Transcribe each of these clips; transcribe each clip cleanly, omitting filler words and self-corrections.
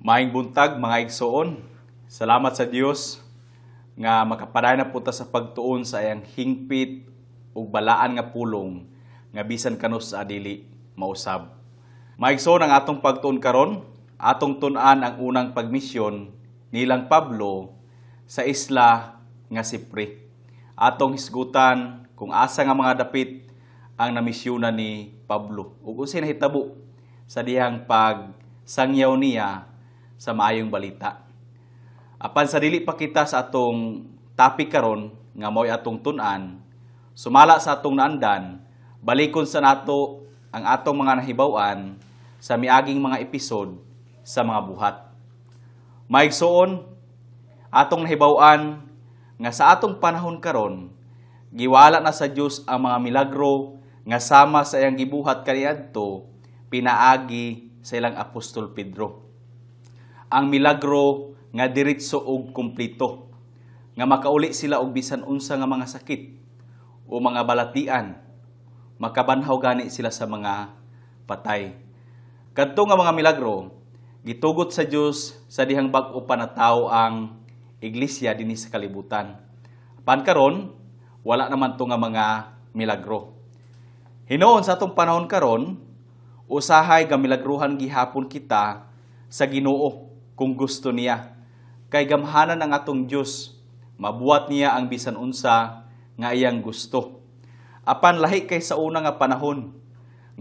Maayong buntag, mga igsoon. Salamat sa Dios nga makapadayon na po ta sa pagtuon sa iyang hingpit ug balaan nga pulong nga bisan kanus-a dili mausab. Mga igsoon, ang atong pagtuon karon, atong tun-an ang unang pagmisyon nilang Pablo sa isla nga Sipre. Atong hisgutan kung asa nga mga dapit ang namisyonan ni Pablo ug unsay nahitabo sa dihang pagsangyaw niya sa maayong balita. Apan sa dili pa kita sa atong topic karon nga mao'y atong tun-an, sumala sa atong naandan, balikon sa nato ang atong mga nahibaw-an sa miaging mga episode sa mga buhat. Maigsoon, atong nahibaw-an nga sa atong panahon karon, giwala na sa Dios ang mga milagro nga sama sa iyang gibuhat kaniadto pinaagi sa ilang apostol Pedro. Ang milagro nga diretso og kumpleto, nga makauli sila og bisan unsa nga mga sakit o mga balatian, makabanhaw gani sila sa mga patay. Kadto nga mga milagro gitugot sa Dios sa dihang bag-o pa natawo ang iglesia dinhi sa kalibutan. Apan karon wala naman to nga mga milagro. Hinuon sa atong panahon karon, usahay gamilagruhan gihapon kita sa Ginoo kung gusto niya. Kay gamhanan ang atong Dios, mabuhat niya ang bisan unsa nga iyang gusto. Apan lahi kay sa una nga panahon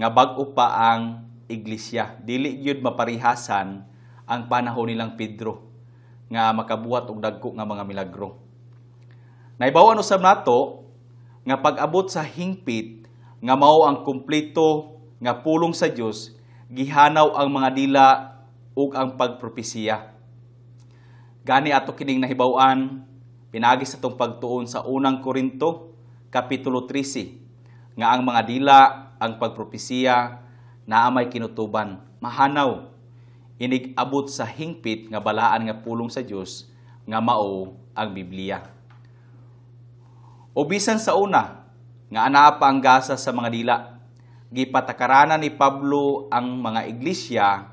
nga bag-o pa ang iglesia, dili gyud maparihasan ang panahon nilang Pedro nga makabuhat og dagko nga mga milagro. Nahibaw-an usab nato nga pag-abot sa hingpit nga mao ang kumpleto nga pulong sa Dios, gihanaw ang mga dila ug ang pagpropesiya. Gani ato kining nahibaw-an pinaagi sa atong pagtuon sa unang Korinto kapitulo 13 nga ang mga dila, ang pagpropesiya, naa may kinutuban, mahanaw inig abot sa hingpit nga balaan nga pulong sa Dios nga mao ang Biblia. O bisan sa una nga anaa pa ang gasa sa mga dila, gipatakaranan ni Pablo ang mga iglesia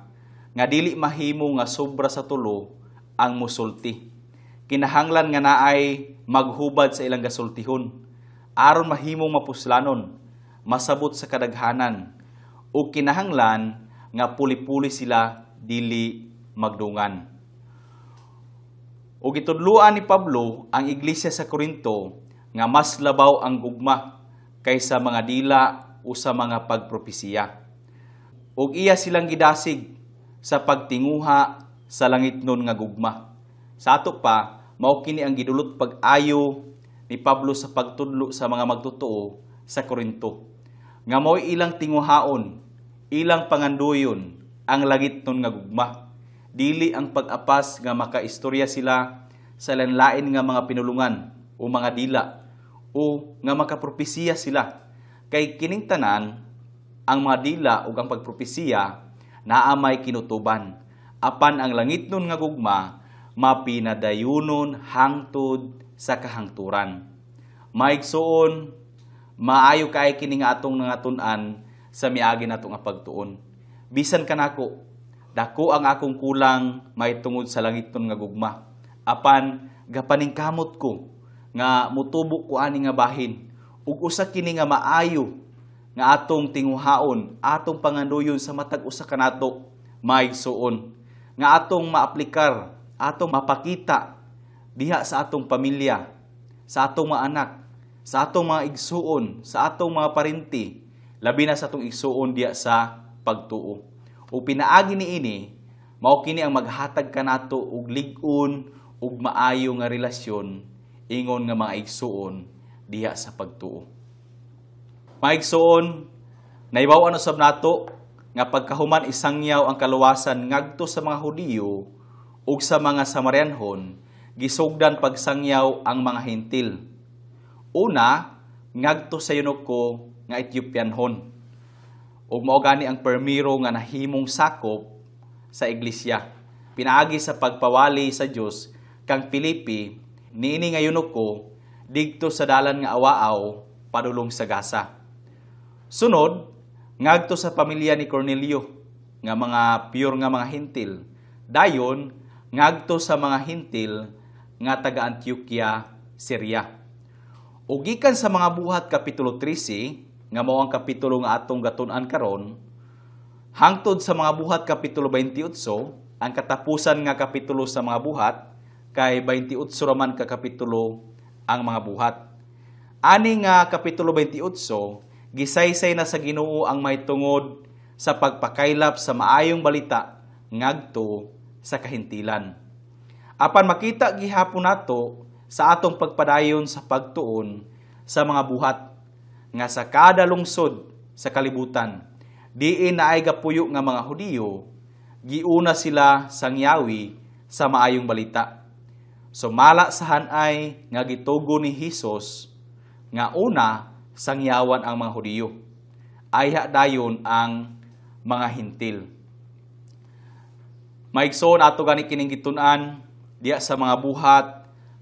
nga dili mahimo nga sobra sa tulo ang musulti. Kinahanglan nga naay maghubad sa ilang gasultihon aron mahimong mapuslanon, masabot sa kadaghanan, ug kinahanglan nga puli-puli sila, dili magdungan. Ug gitudloan ni Pablo ang iglesia sa Korinto nga mas labaw ang gugma kaysa mga dila o sa mga pagpropesiya. Ug iya silang gidasig sa pagtinguha sa langitnon nga gugma. Sa ato pa, mao kini ang gidulot pag-ayo ni Pablo sa pagtudlo sa mga magtotoo sa Korinto, nga mao'y ilang tinguhaon, ilang pangandoyon ang langitnon nga gugma. Dili ang pag-apas nga makaistorya sila sa lain-lain nga mga pinulungan o mga dila o nga makapropesiya sila. Kay kining tanan, ang mga dila ug ang pagpropesiya, naa may kinutuban. Apan ang langitnon nga gugma mapinadayunon hangtod sa kahangturan. Maigsoon, maayo kay kini nga atong nangatun-an sa miagi nato nga pagtuon. Bisan kanako, dako ang akong kulang may tungod sa langitnon nga gugma. Apan gapaningkamot ko nga mutubo ko ani nga bahin ug usa kini nga maayo nga atong tinguhaon, atong pangandoyon sa matag usa kanato, maigsoon, nga atong maaplikar, atong mapakita diha sa atong pamilya, sa atong mga anak, sa atong mga igsuon, sa atong mga parinti, labi na sa atong igsuon diha sa pagtuo. Ug pinaagi niini, mao kini ang maghatag kanato og lig-on ug maayo nga relasyon ingon nga mga igsuon diha sa pagtuo. Mga igsuon, nahibaw-an usab nato nga pagkahuman isangyaw ang kaluwasan ngadto sa mga Hudiyo ug sa mga Samarianhon, gisugdan pagsangyaw ang mga Hentil. Una, ngadto sa eunuko nga Ethiopianhon. Ug mao gani ang permiro nga nahimong sakop sa iglesia. Pinaagi sa pagpawali sa Dios kang Felipe niini nga eunuko didto sa dalan nga awaaw padulong sa Gaza. Sunod, ngadto sa pamilya ni Cornelio nga mga pure nga mga Hentil. Dayon ngadto sa mga Hintil nga taga Antioquia, Syria. Ug gikan sa Mga Buhat kapitulo 13, nga mao ang kapitulo nga atong gatun-an karon, hangtod sa Mga Buhat kapitulo 28, ang katapusan nga kapitulo sa Mga Buhat, kay 28 raman ka kapitulo ang Mga Buhat. Ani nga kapitulo 28, gisaysay na sa Ginoo ang mahitungod sa pagpakaylap sa maayong balita ngadto sa kahintilan. Apan makita gihapon nato sa atong pagpadayon sa pagtuon sa Mga Buhat nga sa kada lungsod sa kalibutan diin naay gapuyo nga mga Hudiyo, giuna sila sangyawi sa maayong balita. Sumala sa hanay nga gitugo ni Hesus nga una sangyawan ang mga Hudiyo, ayha dayon ang mga Hintil. Maigsoon, ato gani kining gitun-an diya sa Mga Buhat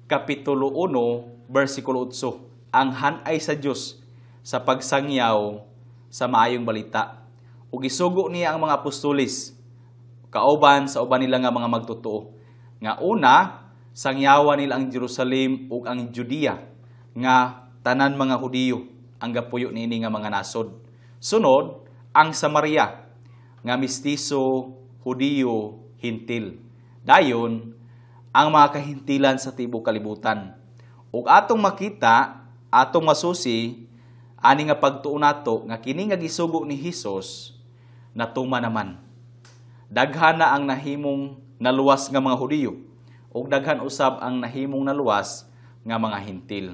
kapitulo 1 bersikulo 8, ang hanay sa Dios sa pagsangyaw sa maayong balita. Ug gisugo niya ang mga apostoles kauban sa uban nila nga mga magtotoo nga una sangyawan nila ang Jerusalem ug ang Judea nga tanan mga Hudiyo ang gapuyo niini nga mga nasod. Sunod ang Samaria nga mistiso, Hudiyo, Hintil. Dayon ang mga kahintilan sa tibuok kalibutan. Ug atong makita, atong masusi ani nga pagtuo nato nga kini nga gisugo ni Hesus natuma naman. Daghan na ang nahimong naluwas nga mga Hudiyo ug daghan usab ang nahimong naluwas nga mga Hintil.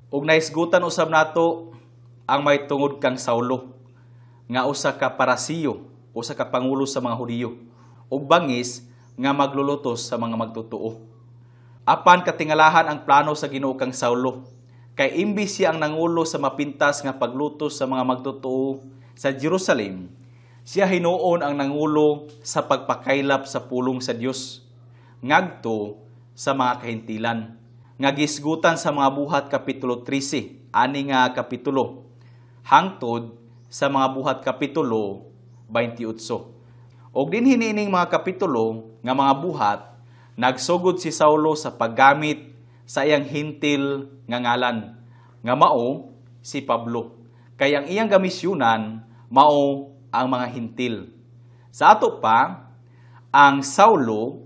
Ug nahisgutan usab nato ang mahitungod kang Saulo nga usa ka Parasiyo, usa ka pangulo sa mga Hudiyo ug bangis nga maglulutos sa mga magtotoo. Apan katingalahan ang plano sa Ginoo kang Saulo, kay imbis siya ang nangulo sa mapintas nga paglutos sa mga magtotoo sa Jerusalem, siya hinuon ang nangulo sa pagpakaylap sa pulong sa Dios ngadto sa mga kahintilan nga gisgutan sa Mga Buhat kapitulo 13, ani nga kapitulo, hangtod sa Mga Buhat kapitulo 28. Og dinhi niining mga kapitulo nga Mga Buhat, nagsugod si Saulo sa paggamit sa iyang Hintil nga ngalan nga mao si Pablo, kay ang iyang gamisyonan mao ang mga Hintil. Sa ato pa, ang Saulo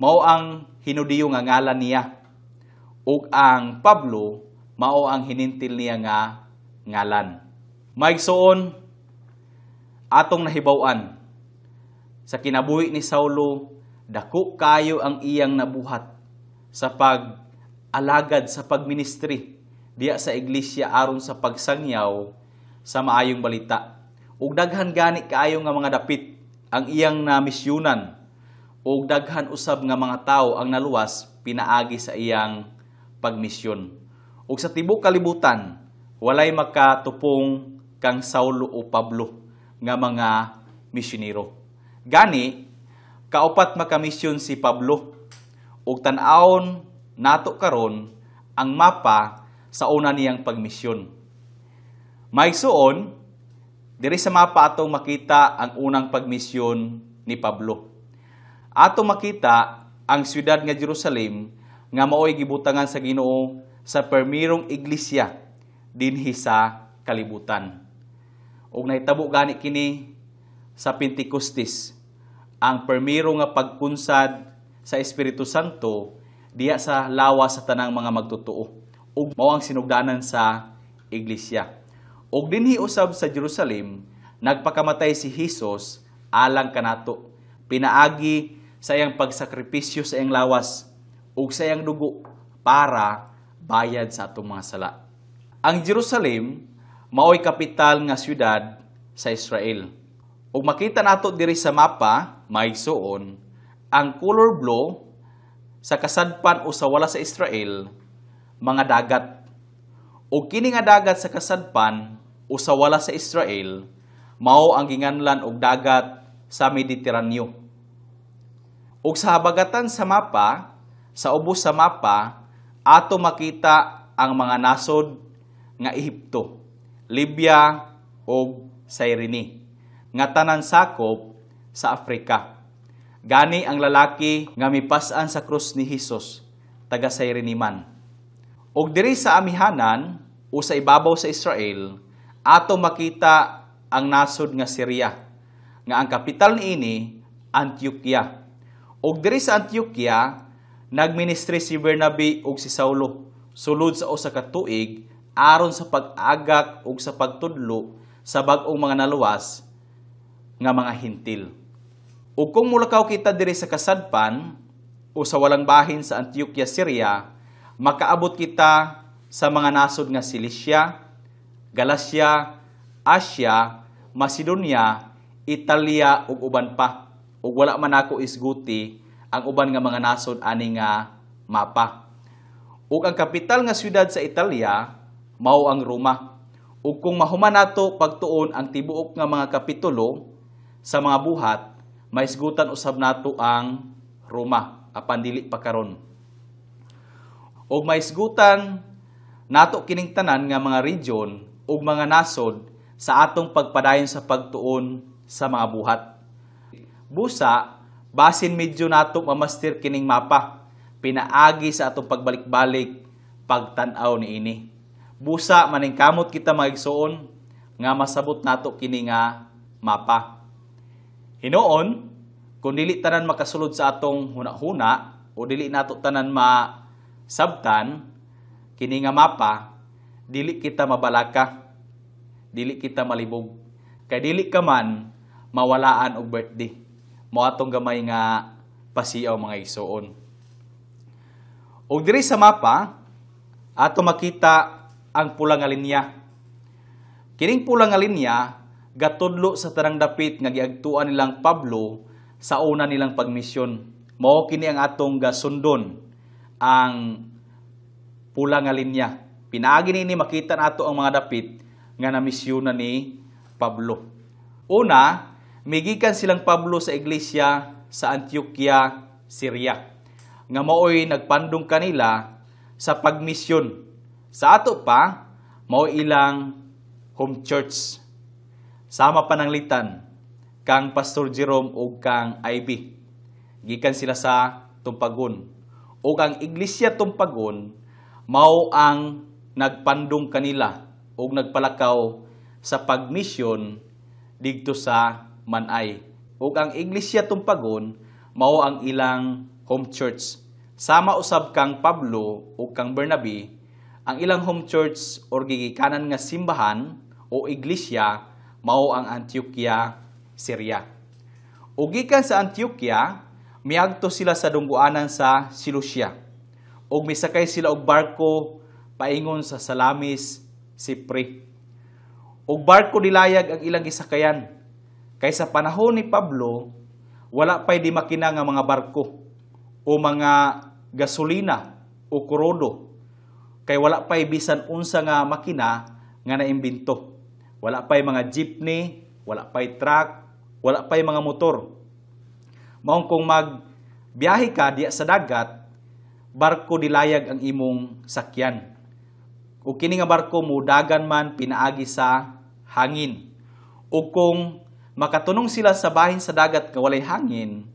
mao ang Hinudiyo nga ngalan niya ug ang Pablo mao ang hinintil niya nga ngalan. Maigsoon, atong nahibaw-an sa kinabuhi ni Saulo, dako kayo ang iyang nabuhat sa pag-alagad, sa pagministri diya sa iglesia aron sa pagsangyaw sa maayong balita. Ug daghan gani kaayo nga mga dapit ang iyang namisyonan ug daghan usab nga mga tawo ang naluwas pinaagi sa iyang pagmisyon. Ug sa tibuok kalibutan, walay makatupong kang Saulo o Pablo nga mga misyonero. Gani, kaupat makamisyon si Pablo. Ug tan-awon nato karon ang mapa sa una niyang pagmisyon. Maigsoon, diri sa mapa atong makita ang unang pagmisyon ni Pablo. Atong makita ang siyudad nga Jerusalem nga maoy gibutangan sa Ginoo sa permirong iglesia dinhi sa kalibutan. Ug nahitabo gani kini sa Pentecostes, ang permiro nga pagkunsad sa Espiritu Santo diya sa lawas sa tanang mga magtotoo ug mao ang sinugdanan sa iglesia. Ug dinhi usab sa Jerusalem nagpakamatay si Hesus alang kanato, pinaagi sa iyang pagsakripisyo sa iyang lawas ug sa iyang dugo para bayad sa atong mga sala. Ang Jerusalem maoy kapital nga siyudad sa Israel. Ug makita nato diri sa mapa, maigsoon, ang color blue sa kasadpan o sa wala sa Israel, mga dagat. Ug kini nga dagat sa kasadpan o sa wala sa Israel, mao ang ginganlan og dagat sa Mediteraneo. Ug sa habagatan sa mapa, sa ubos sa mapa, ato makita ang mga nasod nga Ehipto, Libya ug Cyrene, nga tanan sakop sa Afrika. Gani ang lalaki nga mipas-an sa krus ni Hesus taga Cyrene man. Og diri sa amihanan o sa ibabaw sa Israel, ato makita ang nasod nga Syria, nga ang kapital niini Antioquia. Og diri sa Antioquia, nagministry si Bernabe ug si Saulo sulod sa usa ka tuig aron sa pag-agak ug sa pagtudlo sa bag-ong mga naluwas nga mga Hentil. Ug kung mulakaw kita diri sa kasadpan o sa walang bahin sa Antioquia, Syria, makaabot kita sa mga nasod nga Cilicia, Galacia, Asia, Macedonia, Italia ug uban pa. Ug wala man ako isguti ang uban nga mga nasod ani nga mapa. Ug ang kapital nga syudad sa Italia mao ang Roma. Ug kung mahuman nato pagtuon ang tibuok nga mga kapitulo sa mga Buhat, maisgutan usab nato ang Roma apan dili pa karon. Ug maisgutan nato kining tanan nga mga region ug mga nasod sa atong pagpadayon sa pagtuon sa mga Buhat. Busa, basin medyo nato mamaster kining mapa, pinaagi sa atong pagbalik-balik pagtan-aw niini. Busa maningkamot kita, mga igsoon, nga masabot nato kini nga mapa. Hinuon, kung dili tanan makasulod sa atong hunahuna o dili nato tanan masabtan kini nga mapa, dili kita mabalaka, dili kita malibog. Kay dili ka man mawalaan og birthday. Mao atong gamay nga pasiaw, mga igsoon. Og diri sa mapa, ato makita ang pula nga linya. Kining pula nga linya gatudlo sa tanang dapit nga giagtuan nilang Pablo sa una nilang pagmisyon. Mao kini ang atong gasundon, ang pula nga linya. Pinaagi niini makita nato ang mga dapit nga namisyonan ni Pablo. Una, migikan silang Pablo sa iglesia sa Antioquia, Syria, nga maoy nagpandong kanila sa pagmisyon. Sa ato pa, mao ilang home church. Sama pananglitan kang Pastor Jerome ug kang Ivy. Gikan sila sa Tumpagon. Ug ang iglesia Tumpagon mao ang nagpandong kanila ug nagpalakaw sa pagmisyon didto sa Manay. Ug ang iglesia Tumpagon mao ang ilang home church. Sama usab kang Pablo ug kang Bernabe, ang ilang home church or gigikanan nga simbahan o iglesia mao ang Antioquia, Syria. Ug gikan sa Antioquia, miagto sila sa dungguanan sa Seleucia. Ug misakay sila og barko paingon sa Salamis, Cypre. Ug barko dilayag ang ilang gisakayan. Kay sa panahon ni Pablo, wala pay di makina nga mga barko o mga gasolina o korodo. Kay wala pay bisan unsa nga makina nga naimbento. Wala pay mga jeepney, wala pay truck, wala pay mga motor. Maong kung magbiyahe ka diya sa dagat, barko dilayag ang imong sakyan. O kini nga barko mudagan man pinaagi sa hangin. O kung makatunong sila sa bahin sa dagat nga walay hangin,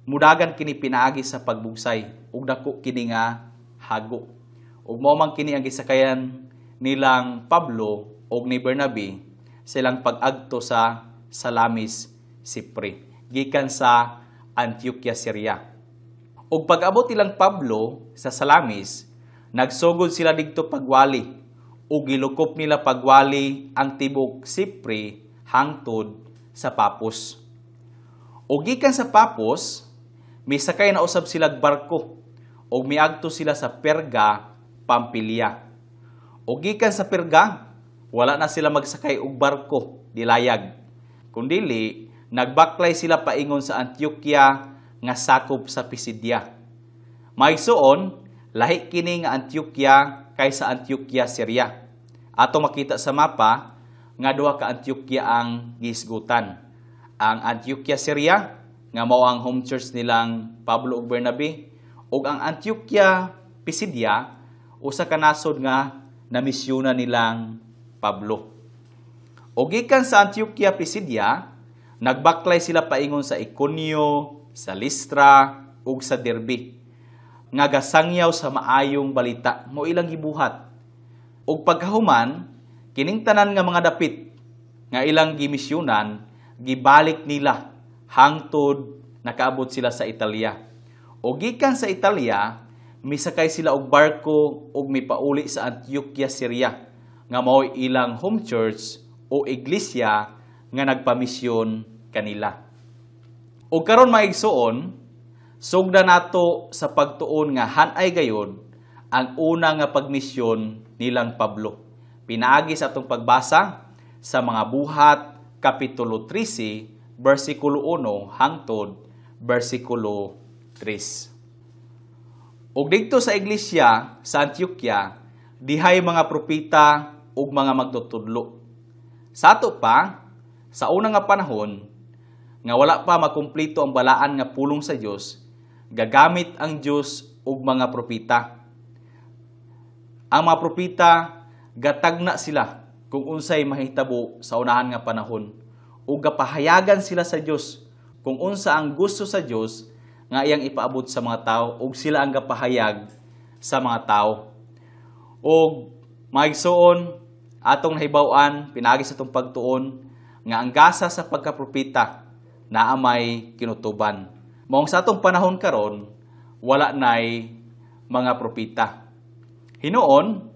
mudagan kini pinaagi sa pagbugsay ug dako kini nga hago. Ug mao man kini ang gisakayan nilang Pablo ug ni Bernabe silang pag-agto sa Salamis, Cypre, gikan sa Antioquia, Syria. Ug pag-abot nilang Pablo sa Salamis, nagsugod sila didto pagwali ug gilukop nila pagwali ang tibok Cypre hangtod sa Papos. Ug gikan sa Papos, misakay na usab sila barko ug miagto sila sa Perga, Pampilia. Ug gikan sa Perga, wala na sila magsakay og barko dilayag. Kundili, nagbaklay sila paingon sa Antioquia nga sakop sa Pisidia. Maigsuon, lahi kini nga Antioquia kaysa Antioquia, Syria. Ato makita sa mapa nga duha ka Antioquia ang gihisgutan. Ang Antioquia, Syria, nga mao ang home church nilang Pablo ug Bernabe, ug ang Antioquia, Pisidia, usa ka nasod nga namisyonan nilang Pablo. O gikan sa Antioquia, Pisidia, nagbaklay sila paingon sa Iconio, sa Listra ug sa Derbe nga gasangyaw sa maayong balita, mao ilang gibuhat. Ug pagkahuman, kining tanan nga mga dapit nga ilang gimisyonan, gibalik nila hangtod nakaabot sila sa Italia. O gikan sa Italia, misakay sila og barko ug mipauli sa Antioquia, Syria, nga mao'y ilang home church o iglesia nga nagpamisyon kanila. O karon, mga igsoon, sugda nato sa pagtuon nga han-ay gayod ang una nga pagmisyon nilang Pablo. Pinaagi sa atong pagbasa sa mga Buhat kapitulo 13 bersikulo 1 hangtod bersikulo 3. Ug didto sa iglesia sa Antioquia, dihay mga propeta ug mga magtutudlo. Sa ato pa, sa una nga panahon, nga wala pa makumplito ang balaan nga pulong sa Dios, gagamit ang Dios og mga propeta. Ang mga propeta, gatagna sila kung unsay mahitabo sa unahan nga panahon ug gapahayagan sila sa Dios kung unsa ang gusto sa Dios nga iyang ipaabot sa mga tao, ug sila ang gapahayag sa mga tao. Og mga igsoon, atong nahibaw-an pinaagi sa atong pagtuon nga ang gasa sa pagkapropeta naa may kinutuban. Maong sa atong panahon karon, wala nay mga propeta. Hinuon,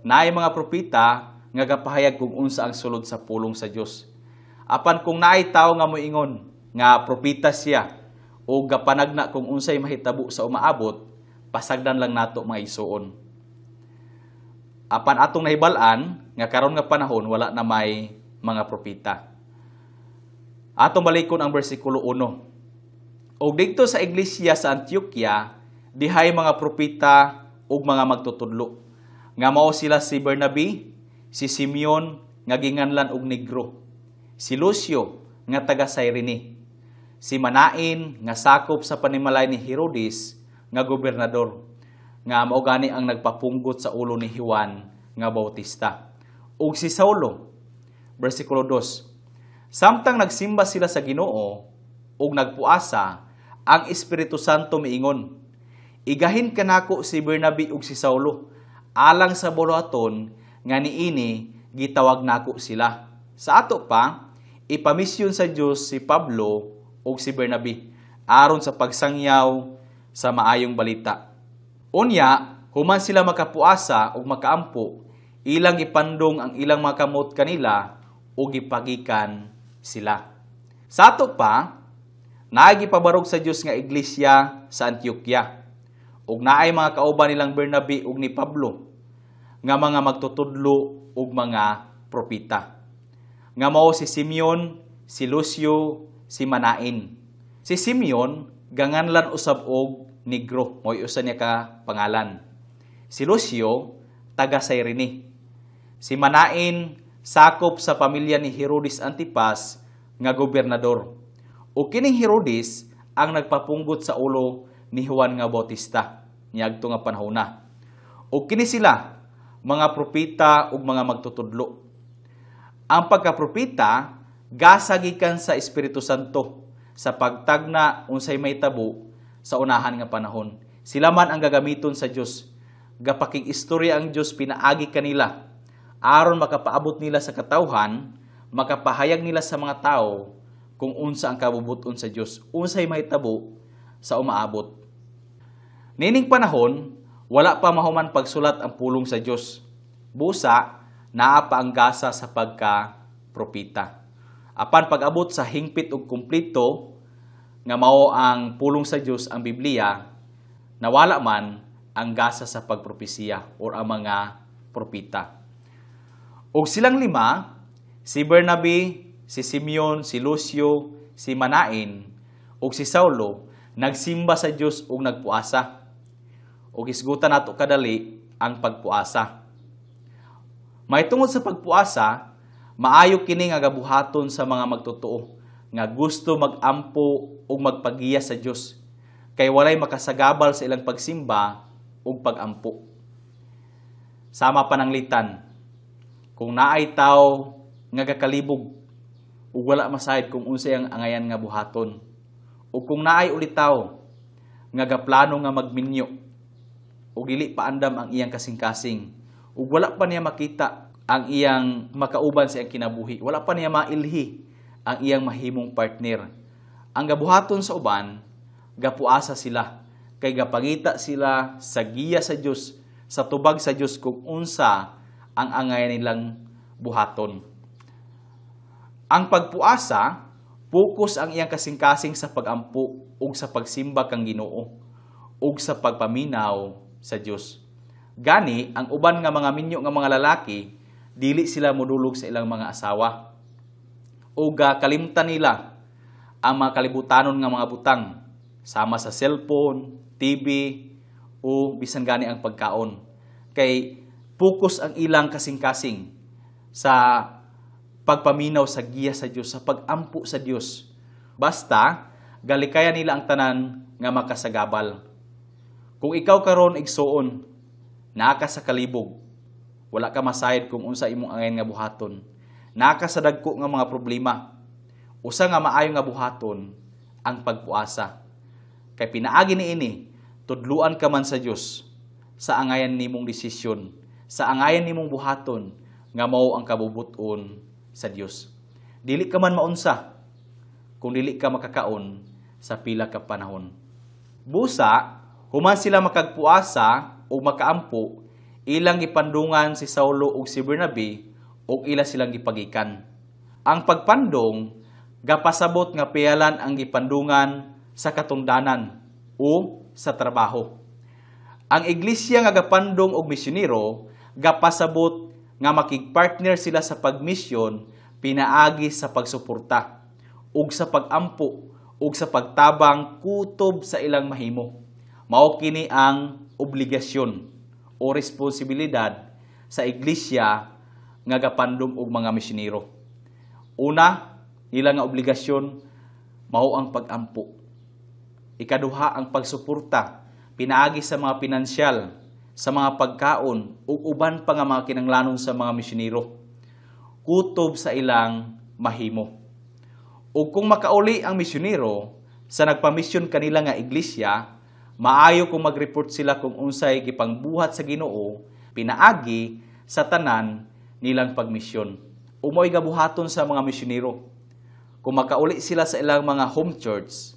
naay mga propeta nga gapahayag kung unsa ang sulod sa pulong sa Dios. Apan kung naay tawo nga moingon nga propeta siya o gapanagna kung unsay mahitabo sa umaabot, pasagdan lang nato, mga igsoon. Apan atong nahibal-an nga karon nga panahon wala na may mga propeta. Atong balikon ang bersikulo 1. Og didto sa iglesia sa Antioquia, dihay mga propeta ug mga magtutudlo. Nga mao sila si Bernabe, si Simeon nga ginganlan og Negro, si Lucio nga taga Cyrene, si Manaen nga sakop sa panimalay ni Herodes nga gobernador, nga mao gani ang nagpapunggot sa ulo ni Juan nga Bautista, ug si Saulo. Bersikulo 2. Samtang nagsimba sila sa Ginoo ug nagpuasa, ang Espiritu Santo miingon, "Igahin kanako si Bernabe ug si Saulo alang sa buluhaton nga niini gitawag nako sila." Sa ato pa, ipamisyon sa Dios si Pablo ug si Bernabe aron sa pagsangyaw sa maayong balita. Unya, human sila makapuasa ug makaampo, ilang ipandong ang ilang mga kamot kanila ug gipagikan sila. Sa ato pa, naay gipabarog sa Dios nga iglesia sa Antioquia ug naay mga kauban nilang Bernabe ug ni Pablo nga mga magtutudlo ug mga propeta. Nga mao si Simeon, si Lucio, si Manaen. Si Simeon ganganlan usab og Negro, mo'y usa niya ka pangalan. Si Lucio taga Cyrene. Si Manaen sakop sa pamilya ni Herodes Antipas nga gobernador. O kining Herodes ang nagpapunggot sa ulo ni Juan nga Bautista niadto nga panahona. O kini sila mga propeta ug mga magtutudlo. Ang pagkapropeta gasa gikan sa Espiritu Santo sa pagtagna unsay mahitabo sa unahan nga panahon. Sila man ang gagamiton sa Dios. Gapakig-istorya ang Dios pinaagi kanila aron makapaabot nila sa katawhan, makapahayag nila sa mga tao kung unsa ang kabubuton sa Dios, unsay mahitabo sa umaabot. Nining panahon, wala pa mahuman pagsulat ang pulong sa Dios. Busa, naa pa ang gasa sa pagka-propeta. Apan pag-abot sa hingpit ug kumpleto nga mao ang pulong sa Dios, ang Biblia, nawala man ang gasa sa pagpropesiya or ang mga propeta. Og silang lima, si Bernabe, si Simeon, si Lucio, si Manaen, ug si Saulo, nagsimba sa Dios ug nagpuasa. Ug hisgutan nato kadali ang pagpuasa. Mahitungod sa pagpuasa, maayo kini nga gabuhaton sa mga magtotoo nga gusto magampo ug magpagiya sa Dios, kay walay makasagabal sa ilang pagsimba ug pagampo. Sama pananglitan, kung naay tawo nga gakalibog ug wala masayod kung unsay ang angayan nga buhaton O kung naay ulitaw nga gaplano nga magminyo o dili paandam ang iyang kasing-kasing ug wala pa niya makita ang iyang makauban sa iyang kinabuhi, wala pa niya mailhi ang iyang mahimong partner, ang gabuhaton sa uban, gapuasa sila kay gapangita sila sa giya sa Dios, sa tubag sa Dios kung unsa ang angayan nilang buhaton. Ang pagpuasa, pokus ang iyang kasing-kasing sa pagampo ug sa pagsimba kang Ginoo ug sa pagpaminaw sa Dios. Gani ang uban nga mga minyo nga mga lalaki, dili sila modulog sa ilang mga asawa. Ug kalimtan nila ang mga kalibutanon nga mga butang sama sa cellphone, TV o bisan gani ang pagkaon. Kay pokus ang ilang kasing-kasing sa pagpaminaw sa giya sa Dios, sa pagampo sa Dios. Basta galikayan nila ang tanan nga makasagabal. Kung ikaw karon, igsuon, naa ka sa kalibog, wala ka masayod kung unsa imong angayan nga buhaton, naa ka sa dagko nga mga problema, usa nga maayo nga buhaton ang pagpuasa. Kay pinaagi niini, tudluan ka man sa Dios sa angayan nimong desisyon, sa angayan nimong buhaton nga mao ang kabubut-on sa Dios. Dili ka man maunsa kung dili ka makakaon sa pila ka panahon. Busa, human sila makagpuasa o makaampo, ilang gipandungan si Saulo ug si Bernabe ug ila silang gipagikan. Ang pagpandong gapasabot nga piyalan ang gipandungan sa katungdanan o sa trabaho. Ang iglesia nga gapandong og misyonero gapasabot nga makigpartner sila sa pagmisyon pinaagi sa pagsuporta ug sa pagampo ug sa pagtabang kutob sa ilang mahimo. Mao kini ang obligasyon o responsibilidad sa iglesia nga gapandong og mga misyonero. Una, nila nga obligasyon mao ang pagampo. Ikaduha, ang pagsuporta pinaagi sa mga pinansyal, sa mga pagkaon ug uban pa nga mga kinanglanon sa mga misyonero kutob sa ilang mahimo. Ug kung makauli ang misyonero sa nagpamisyon kanila nga iglesia, maayo kung mag-report sila kung unsay gipangbuhat sa Ginoo pinaagi sa tanan nilang pagmisyon. Umoy gabuhaton sa mga misyonero. Kung makauli sila sa ilang mga home church,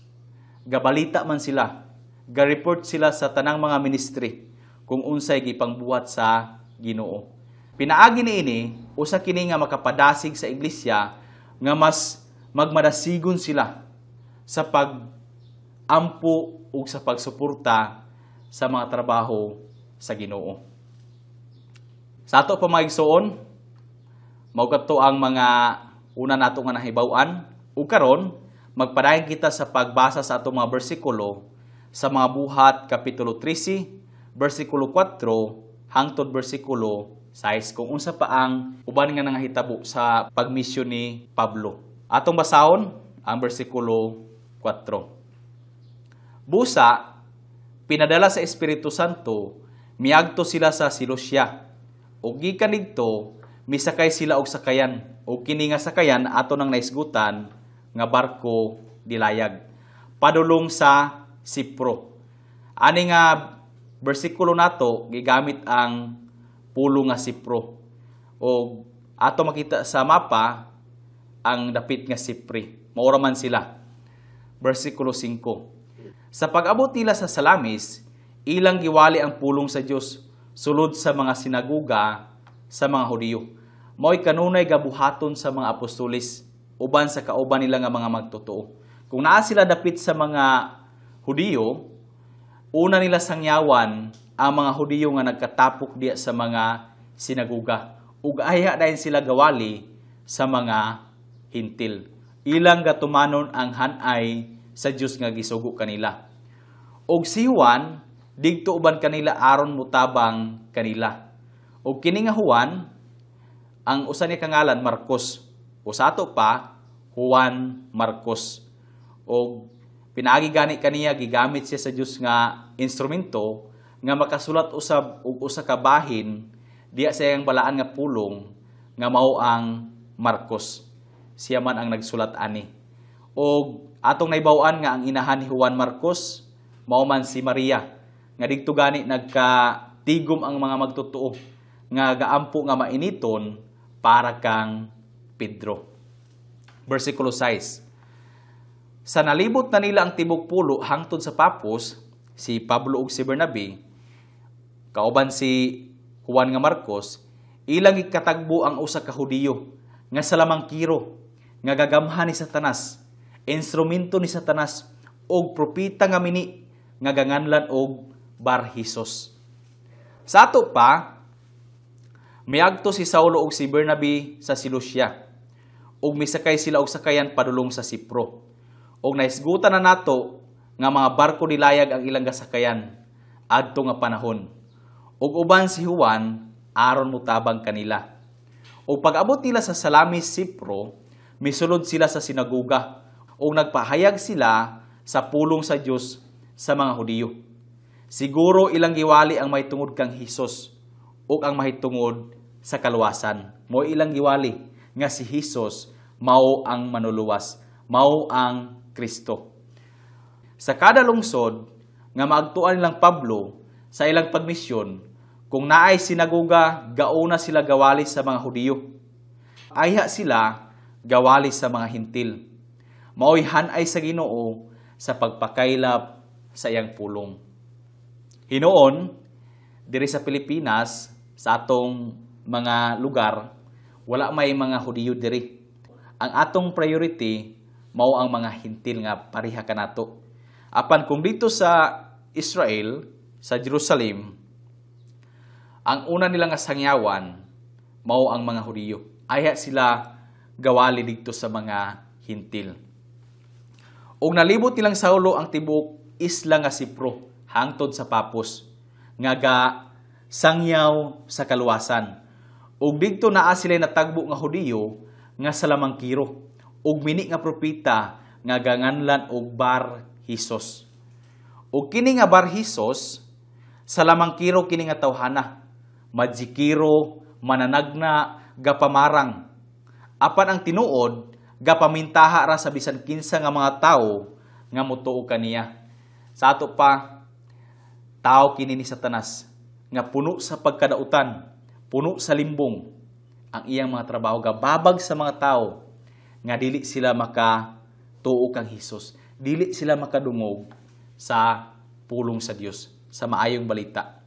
gabalita man sila, ga-report sila sa tanang mga ministry kung unsay gipangbuhat sa Ginoo. Pinaagi niini, usa kini nga makapadasig sa iglesia nga mas magmadasigon sila sa pag-ampo ug sa pagsuporta sa mga trabaho sa Ginoo. Sa ato pa, mga igsoon, mao kadto ang mga una nato nga nahibaw-an, ug karon magpadayon kita sa pagbasa sa atong mga bersikulo sa mga Buhat kapitulo 13 bersikulo 4 hangtod bersikulo 6 kung unsa pa ang uban nga nangahitabo sa pagmisyon ni Pablo. Atong basahon ang bersikulo 4. Busa, pinadala sa Espiritu Santo, miagto sila sa Seleucia. Ug gikan didto, misakay sila og sakayan. Ug kini nga sakayan ato nang naisgutan nga barko dilayag padulong sa Sipro. Ani nga bersikulo nato gigamit ang pulo nga Sipro. Og ato makita sa mapa ang dapit nga Sipre. Maura man sila. Bersikulo 5. Sa pag-abot nila sa Salamis, ilang giwali ang pulong sa Dios sulod sa mga sinaguga sa mga Hudiyo. Mao'y kanunay gabuhaton sa mga apostoles uban sa kauban nila nga mga magtotoo. Kung naa sila dapit sa mga Hudiyo, una nila sangyawan ang mga Hudiyo nga nagkatapok diya sa mga sinaguga. Ug ayha dayon sila gawali sa mga Hentil. Ilang gatumanon ang hanay sa Dios nga gisugo kanila. Og si Juan digto uban kanila aron mutabang kanila. Og kini nga Juan, ang usa niya kangalan Marcos. O sa ato pa, Juan Marcos. Og pinaagi gani kaniya, gigamit siya sa Dios nga instrumento nga makasulat usab og usa ka bahin diya sa iyang balaan nga pulong nga mao ang Marcos. Siya man ang nagsulat ani. Og Atong naibaw-an nga ang inahan ni Juan Marcos mao man si Maria, nga didto gani nagkatigom ang mga magtotoo nga gaampo nga mainiton para kang Pedro. Versikulo 6. Sa nalibot na nila ang tibok pulo hangtod sa Papos, si Pablo ug si Bernabe, kauban si Juan nga Marcos, ilang gikatagbo ang usa ka Hudiyo nga salamangkiro, nga gagamhan ni Satanas, instrumento ni Satanas, og propeta nga mini nga ganganlan og Bar-Jesus. Sa ato pa, miagto si Saulo og si Bernabe sa Seleucia, ug misakay sila og sakayan padulong sa Sipro. Og nahisgutan na nato nga mga barko nilayag ang ilang gasakayan adto nga panahon. Ug uban si Juan aron motabang kanila. Ug pag-abot nila sa Salamis, Sipro, misulod sila sa sinagoga ug nagpahayag sila sa pulong sa Dios sa mga Hudiyo. Siguro ilang giwali ang mahitungod kang Hesus ug ang mahitungod sa kaluwasan. Mo ilang giwali nga si Hesus mao ang manuluwas, mao ang Kristo. Sa kada lungsod nga maagtuan nilang Pablo sa ilang pagmisyon, kung naay sinagoga, gauna sila gawali sa mga Hudiyo. Ayha sila gawali sa mga Hintil. Maoy hanay sa Ginoo sa pagpakaylap sa iyang pulong. Hinuon, diri sa Pilipinas, sa atong mga lugar, wala may mga Hudiyo diri. Ang atong priority mao ang mga Hintil nga pareha kanato. Apan kung dito sa Israel, sa Jerusalem, ang una nila nga sangyawan mao ang mga Hudiyo. Ayha sila gawali didto sa mga Hintil. Og nalibot nilang Saulo ang tibuok isla nga Sipro hangtod sa Papos nga ga sangyaw sa kaluwasan. Og didto naa sila natagbo nga Hudiyo nga salamangkiro ug mini nga propeta nga ganganlan og Bar-Jesus. Og kini nga Bar-Jesus, salamangkiro kini nga tawhana, majikiro, mananagna, gapamarang. Apan ang tinuod, gapamintaha ra sa bisan kinsa nga mga tawo nga motuo kaniya. Sa ato pa, tao kini ni Satanas nga puno sa pagkadautan, puno sa limbong ang iyang mga trabaho, gababag sa mga tao nga dili sila makatuo kang Hesus, dili sila makadungog sa pulong sa Dios, sa maayong balita.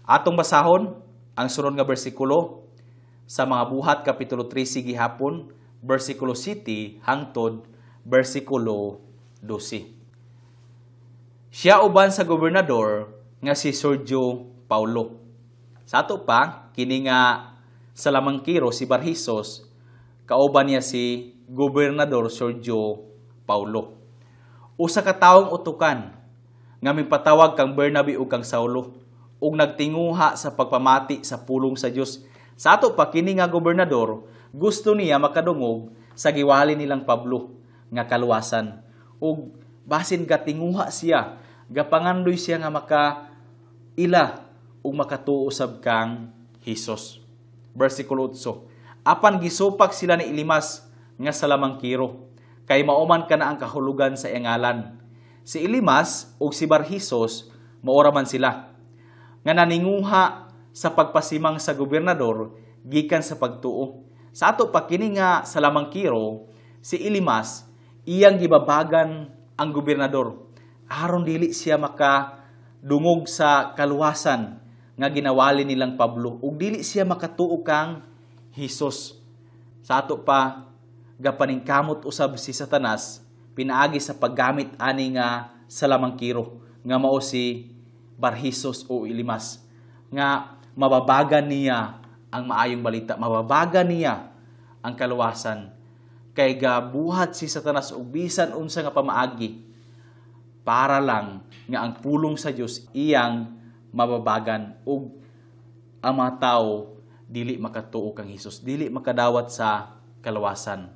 Atong basahon ang sunod nga bersikulo sa mga Buhat kapitulo 13 gihapon, bersikulo 7 hangtod bersikulo 12. Siya uban sa gobernador nga si Sergio Paulo. Sa ato pa, kini nga salamangkiro si Bar-Jesus, kauban niya si Gobernador Sergio Paulo. Usa ka tawong utukan nga mipatawag kang Bernabe ug kang Saulo ug nagtinguha sa pagpamati sa pulong sa Dios. Sa ato pa, kini nga gobernador gusto niya makadungog sa giwali nilang Pablo nga kaluwasan, ug basin gatinguha siya, gapangandoy siya nga maka ila ug makatuo usab kang Hesus. Versikulo 8. Apan gisupak sila ni Elimas nga salamangkiro, kay mauman kana ang kahulugan sa iyang ngalan. Si Elimas ug si Bar-Jesus maora man sila nga naninguha sa pagpasimang sa gobernador gikan sa pagtuo. Sa ato pa, kini nga salamangkiro si Elimas, iyang gibabagan ang gobernador aron dili siya makadungog sa kaluwasan nga ginawali nilang Pablo ug dili siya makatuo kang Hesus. Sa ato pa, gapaningkamot usab si Satanas pinaagi sa paggamit ani nga salamangkiro nga mao si Bar-Jesus o Elimas, nga mababagan niya ang maayong balita, mababagan niya ang kaluwasan, kay gabuhat si Satanas og bisan unsa nga pamaagi para lang nga ang pulong sa Dios iyang mababagan ug ang mga tao dili makatuo kang Hesus, dili makadawat sa kaluwasan.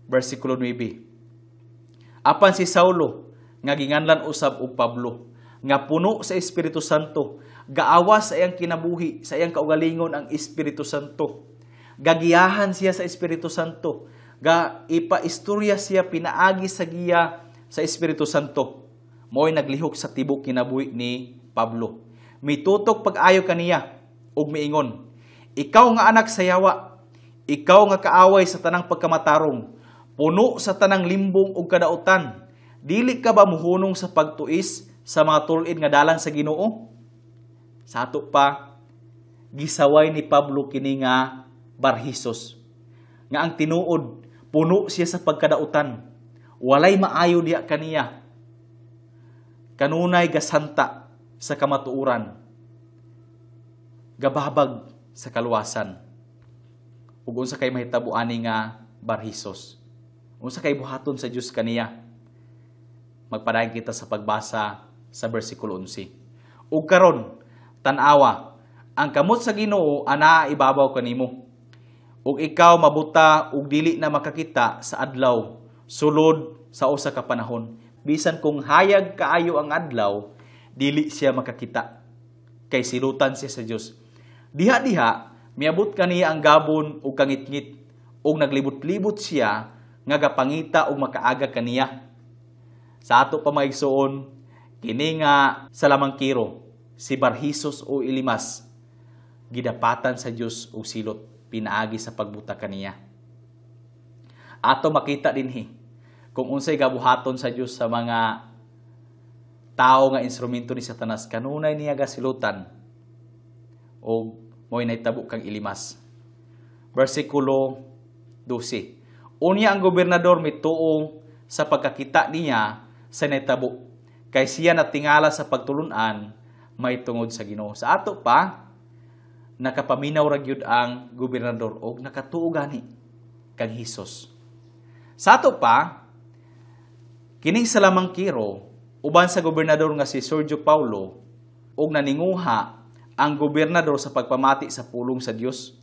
Versikulo 9. Apan si Saulo nga ginganlan usab og Pablo, nga puno sa Espiritu Santo, gaawas sa iyang kinabuhi, sa iyang kaugalingon ang Espiritu Santo. Gagiyahan siya sa Espiritu Santo, Ga ipaistorya siya pinaagi sa giya sa Espiritu Santo. Mo'y naglihok sa tibok kinabuhi ni Pablo. Mitutok pag-ayo kaniya ug miingon, "Ikaw nga anak sa yawa, ikaw nga kaaway sa tanang pagkamatarong, puno sa tanang limbong ug kadautan, dili ka ba muhunong sa pagtuis sa mga tul-id nga dalan sa Ginoo?" Sa ato pa, gisaway ni Pablo kini nga Barhisos, nga ang tinuod, puno siya sa pagkadautan. Walay maayo diha kaniya. Kanunay gasanta sa kamatuoran, gababag sa kaluwasan. Ug unsa kay mahitabo ani nga Barhisos? Unsa kay buhaton sa Dios kaniya? Magpadayon kita sa pagbasa sa bersikulo 11. "Ug karon, tan-awa, ang kamot sa Ginoo anaa ibabaw kanimo. Ug ikaw mabuta ug dili na makakita sa adlaw sulod sa usa ka panahon." Bisan kung hayag kaayo ang adlaw, dili siya makakita. Kay silutan siya sa Dios. Diha-diha, miabot kaniya ang gabon ug kangitngit, ug naglibot-libot siya nga gapangita og makaaga kaniya. Sa ato pa, mga igsoon, kini nga salamangkiro, si Barhisos o Elimas, gidapatan sa Dios og silot pinaagi sa pagbuta kaniya. Ato makita dinhi kung unsay gabuhaton sa Dios sa mga tao nga instrumento ni Satanas. Kanunay niya gasilutan og mo'y nahitabo kang Elimas. Versikulo 12. Unya ang gobernador mituo sa pagkakita niya sa nahitabo, kay siya natingala sa pagtulunan may tungod sa Ginoo. Sa ato pa, nakapaminaw ra gyud ang gobernador og nakatuo gani kang Hesus. Sa ato pa, kining salamangkiro uban sa gobernador nga si Sergio Paulo og naninguha ang gobernador sa pagpamati sa pulong sa Dios.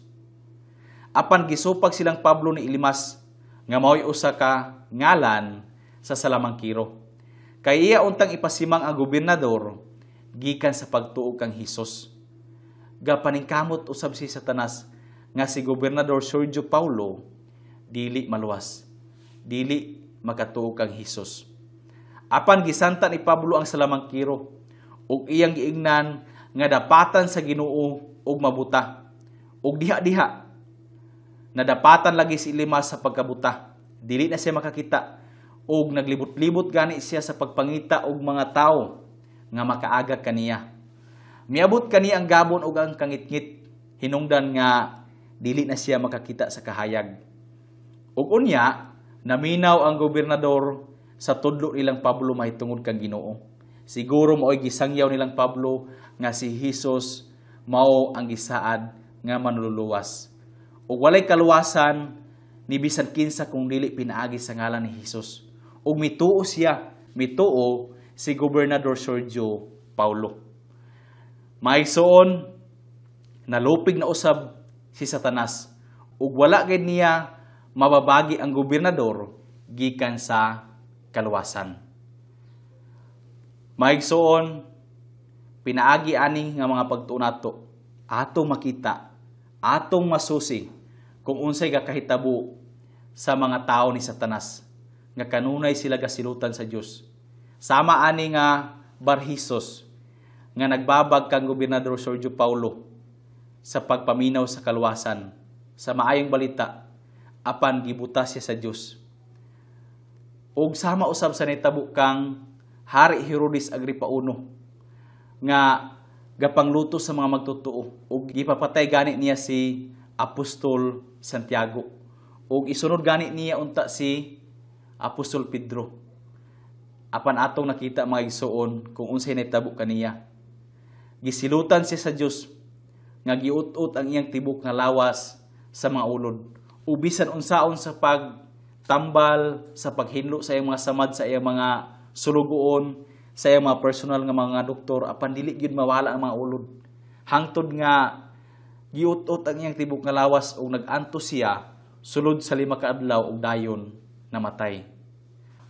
Apan gisupag silang Pablo ni Elimas nga mao'y usa ka ngalan sa salamangkiro. Kay iya untang ipasimang ang gobernador gikan sa pagtuo kang Hesus. Gapaningkamot usab si Satanas nga si Gobernador Sergio Paulo dili maluwas, dili makatuo kang Hesus. Apan gisanta ni Pablo ang salamangkiro ug iyang giingnan nga dapatan sa Ginoo og mabuta. Ug diha-diha nadapatan lagi si Elimas sa pagkabuta. Dili na siya makakita ug naglibot-libot gani siya sa pagpangita og mga tawo nga makaaga kaniya. Miabot kani ang gabon ug ang kangitngit, hinungdan nga dili na siya makakita sa kahayag. Ug unya, naminaw ang gobernador sa tudlo nilang Pablo mahitungod kang Ginoo. Siguro mao'y gisangyaw nilang Pablo nga si Hesus mao ang gisaad nga manluluwas. Ug walay kaluwasan ni bisan kinsa kung dili pinaagi sa ngalan ni Hesus. Ug mituo siya, mituo si Gobernador Sergio Paulo. Maigsoon, nalupig na usab si Satanas ug wala gid niya mababagi ang gobernador gikan sa kaluwasan. Maigsoon, pinaagi ani nga mga pagtuo nato, atong makita, atong masusi kung unsay gakahitabo sa mga tao ni Satanas nga kanunay sila gasilutan sa Dios. Sama ani nga Barhisos nga nagbabag kang Gobernador Sergio Paulo sa pagpaminaw sa kaluwasan sa maayong balita, apan gibuta siya sa Dios. Ug sama usab sa nitabo kang Hari Herodes Agripa I nga gapangluto sa mga magtotoo ug gipapatay gani niya si Apostol Santiago ug isunod gani niya unta si Apostol Pedro. Apan atong nakita, mga igsoon, kung unsay nahitabo kaniya. Gisilutan siya sa Dios nga giut-ut ang iyang tibok nga lawas sa mga ulod. Ug bisan unsaon sa pagtambal, sa paghinlo sa iyang mga samad, sa iyang mga sulugoon, sa iyang mga personal nga mga doktor, apan dili gyud mawala ang mga ulod. Hangtod nga giut-ut ang iyang tibok nga lawas ug nag-antos siya sulod sa 5 ka adlaw ug dayon namatay.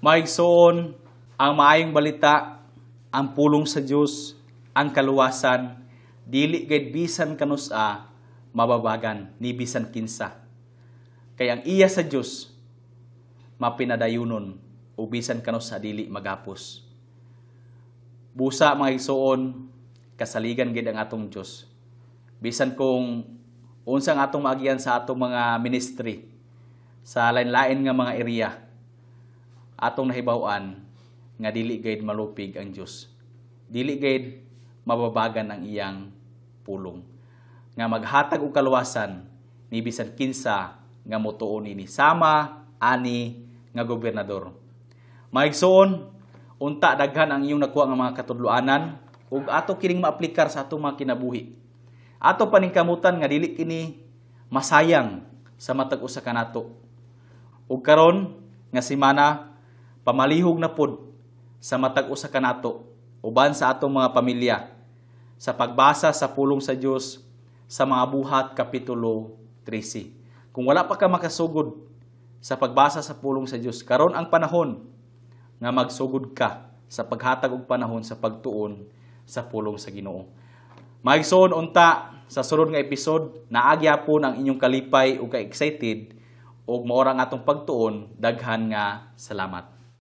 Maigsoon, ang maayong balita, ang pulong sa Dios, ang kaluwasan, dili gayud bisan kanus-a mababagan ni bisan kinsa. Kay ang iya sa Dios mapinadayunon o bisan kanus-a dili magapos. Busa, mga igsoon, kasaligan gid ang atong Dios. Bisan kung unsang atong maagian sa atong mga ministry sa lain-lain nga mga area, atong nahibaw-an nga dili gayud malupig ang Dios. Dili gayud mababagan ang iyang pulong nga maghatag og kaluwasan ni bisan kinsa nga motuo nini, sama ani nga gobernador. Mga igsoon, unta daghan ang iyong nakuha nga mga katudloanan ug ato kining maaplikar sa atong mga kinabuhi. Ato paningkamutan nga dili kini masayang sa matag usa kanato. Ug karon nga semana, pamalihog na pod sa matag usa kanato uban sa atong mga pamilya sa pagbasa sa pulong sa Dios sa Mga Buhat kapitulo 13. Kung wala pa ka makasugod sa pagbasa sa pulong sa Dios, karon ang panahon nga magsugod ka sa paghatag og panahon sa pagtuon sa pulong sa Ginoo. Mga igsoon, unta sa sunod nga episode naa gyapon ang inyong kalipay ug ka-excited ug mao ra ang atong pagtuon. Daghan nga salamat.